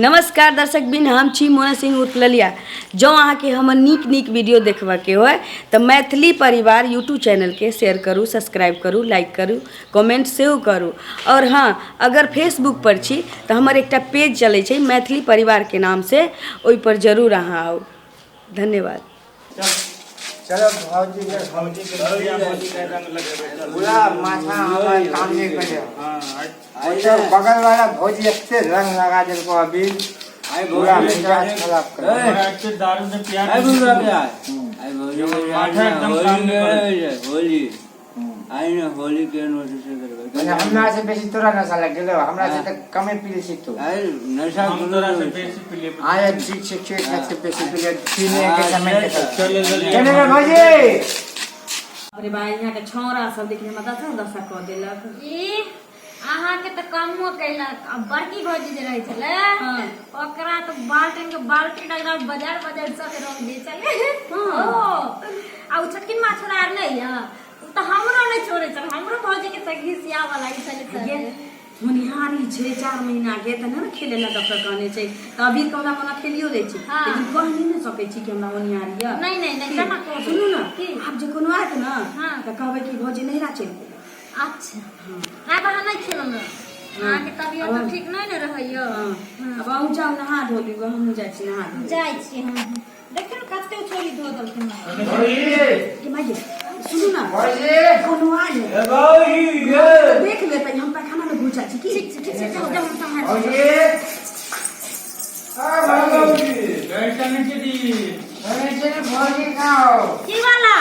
नमस्कार दर्शक बिन, हम छी मोना सिंह उर्फ ललिया। जँ अहाँके हमर नीक नीक वीडियो देखबाके होय तऽ मैथिली परिवार यूट्यूब चैनलके शेयर करू, सब्सक्राइब करू, लाइक करू, कमेंट सेहो करू। आओर हँ, अगर फेसबुक पर छी तऽ हमर एकटा पेज चलै छै मैथिली परिवारके नामसँ, ओहिपर जरूर अहाँ आउ। धन्यवाद। चलो भौजी के भौजी के भैया भौजी के रंग लगेबै चल। पूरा माथा हमर काम नहीं करे। हाँ, ओते बगल वाला भौजी एते रंग लगा देलको अभी पूरा मिजाज खराब कर देलको। हमरा एते दारू ने पिया आई बुआ पे आई भौजी माथा एकदम काम नहीं करे। होली आई ने होली के नोटिस करबै। मने हमरा से बेसी तोरा नशा लग गेलो, हमरा से तऽ कमे पीले छी तू। आई नशा हम तोरा से बेसी पीले। आया ठीक छै, ठीक छै, बेसी पीले पीने के समय देखल। चल चल चले रे भौजी। अरे बा, यहाँ के छौड़ा सब देखने में दशा दशा कऽ देलक। ई अहाँके तऽ कमो कैलक, आ बड़की भौजी जे रहै छलै ओकरा तऽ बाल्टीन के बाल्टीन एकदम बाजार बाजार सब रंग दै छलै। ओ आ उ छोटकिन माछ आर नहि यऽ, उ तऽ हमरो नहि छोड़ै छलै, हमरो भौजी के तऽ घिसियाबऽ लागै छलै ये सर। होनिहारी छै 4 महीना के तऽ नहि ने खेले लए डॉक्टर कहने छै तऽ अभी कोना कोना खेलियो लै छै, लेकिन कह नहि ने सकै छी कि हमरा होनिहारी यऽ। नहि नहि नहि, केना कहबै? सुनू ने। की? आब जे कोनो आयत ने तऽ कहबै कि भौजी नैहरा चलि गेलै। अच्छा, आब अहाँ नहि खेलौं ने, अहाँके तबियत आब- ठीक नहि ने रहैया। हँ, आब अहूँ जाउ नहा धो लिअ, हमहूँ जाइ छी नहा धो। जाइ छी हम। देखियौ ने कते छोरी धो देलखिन हँ। भौजी। के माय गे, सुनू ने। भौजी। कोनो आयल ए भौजी ये तऽ देख लेतै, हम पैखाना मे घुस जाइ छी की। ठीक छै, ठीक छै, जाउ जाउ, हम सम्हारि भौजी, आ भौजी। लड़का नहीं दी। भौजी ने, भौजी कहाँ हो? की वाला?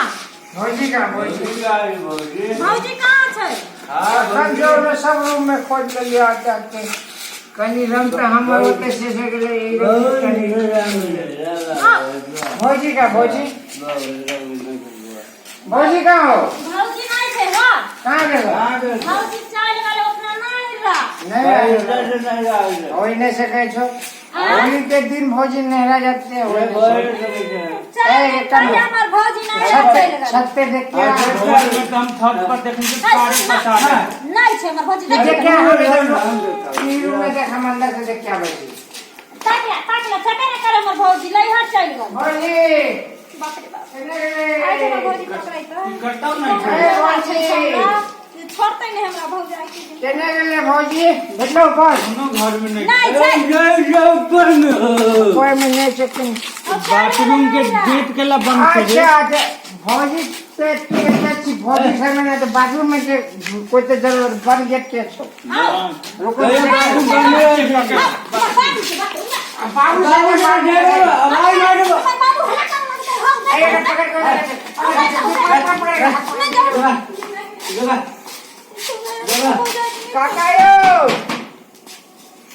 भौजी कहाँ भौजी? भौजी आई भौजी। भौजी कहाँ छै? हां सब जोर में सब रूम में खोज लेलियै आते आते। कनी रंग तऽ हमर ओते शेष हो गेलै, ई रंग कनी। भौजी का भौजी, भौजी कहाँ हो? भौजी नहि छै हो। कहाँ गेलो? भौजी चलि गेलै अपना नैहरा। नहीं आयल। होई नहीं सकै छौ, होली के दिन भौजी नहरा जाते हो। चल ए, एक काम पहिले हमर भौजी नैहरा छत चलि पे, गेलै। छत पे देख के आ। घर में तो हम छत पर देखने से पानी पसार है। नहि छै हमर भौजी। देख के आ, ई रूम में देख, हम अंदर से देख के आबै छी। ताकला ताकला, छेबे नहि करे, हमर भौजी नैहर चलि गेल। भौजी। बाप रे बाप, केने आइ छै हमर गेलै? भौजी पकड़ैत। करता नहीं। ए, भौजी। छोड़तै नहि हमरा भौजी आइ के दिन। केने गेलै भौजी? भेटलो ऊपर? कोनो घर में नहीं। नहि छै। कोई में नहीं छै। बाथरूम के गेट के ला बंद कर। अच्छा अच्छा, भौजी पे के छी भौजी घर में नहीं तो बाथरूम में के कोई तो जरूरत बंद गेट के छो। रुको, बाबू साहब हमर बाबू हल्ला कर लगतै हम। अरे पकड़ पकड़ पकड़। काका यो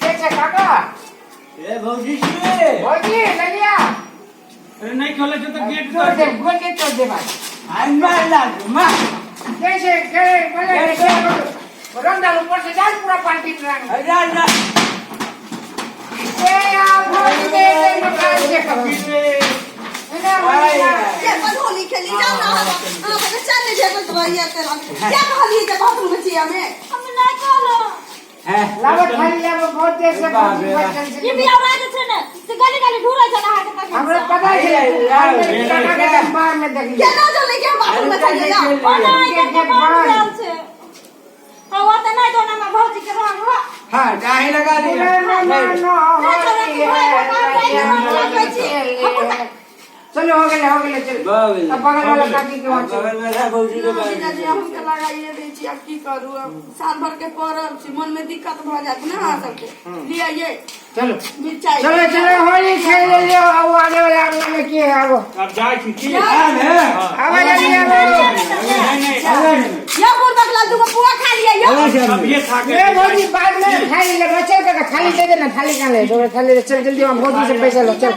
के छै काका? ए भौजी छी। भौजी ललिया। अरे नहीं खोले छे तो गेट तोड़ दे, बोल के तोड़ दे भाई। कैसे के बोले रंग डाल, ऊपर से डाल पूरा पार्टी में रंग। ए आ भौजी दे दे मकान से कभी एने भौजी ना। के अपन होली खेली जाओ ना। हाँ, बच्चा चल नहीं जाए तो भैया तेरा क्या कहलिए जे बाथरूम में छियै हमे? हम नहि कहलहुँ। लाबो थाली लाबो, बहुत देर से भौजी बचल ई छै। भी आवाज छै ने से गली गली ढूंढै छै अहाँके तखन। हमरा पता छै, काका के दरबार में देखली। केना जलै के हम बाथरूम में छलियै या? ओ नहि, के के गेट बंद बंद। भेल छै। हाँ, ओ तऽ नहि दोना में भौजी के रंग हो। हां डाही लगा ना ना ना ना होली है। चलो, हो गेलै, हो गेलै, चलो। अब बगल वाला काकी के वहाँ चलो। बगल वाला भौजी के पास। जीजाजी, हम तऽ लगाइए दै छी, आब की करू? आब साल भर के परब छी, मन में दिक्कत भऽ जायत ने अहाँ सबके। लिअ ये चलो। मिरचाई। चलो चलो, होली खेल लियो। अब आने वाला अंगना में की है आबो। अब जाय छी की? आबो जल्दी आबो। नहीं नहीं। यौ बुढ़बक लाल, दूगो पुआ खा लिअ यौ। अब ये खा के ये भौजी बाद में थाली ले चल काका, थाली दे देना, थाली कहाँ ले दो थाली ले चल जल्दी, वहाँ भौजी से पैसा लो, चल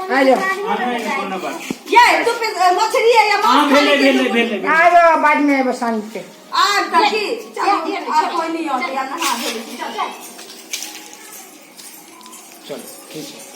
आ जाओ। नहीं नहीं, कोनो बात। ये दू पीस मछली है या हाँ मांस खा भेले लीजिए। भेले भेले भेले। आ जाओ, बाद में आबो शाम के। आब तऽ की चलो, आब कोई नहीं औते, आब नहा धो लै छी, चल। चलो ठीक है।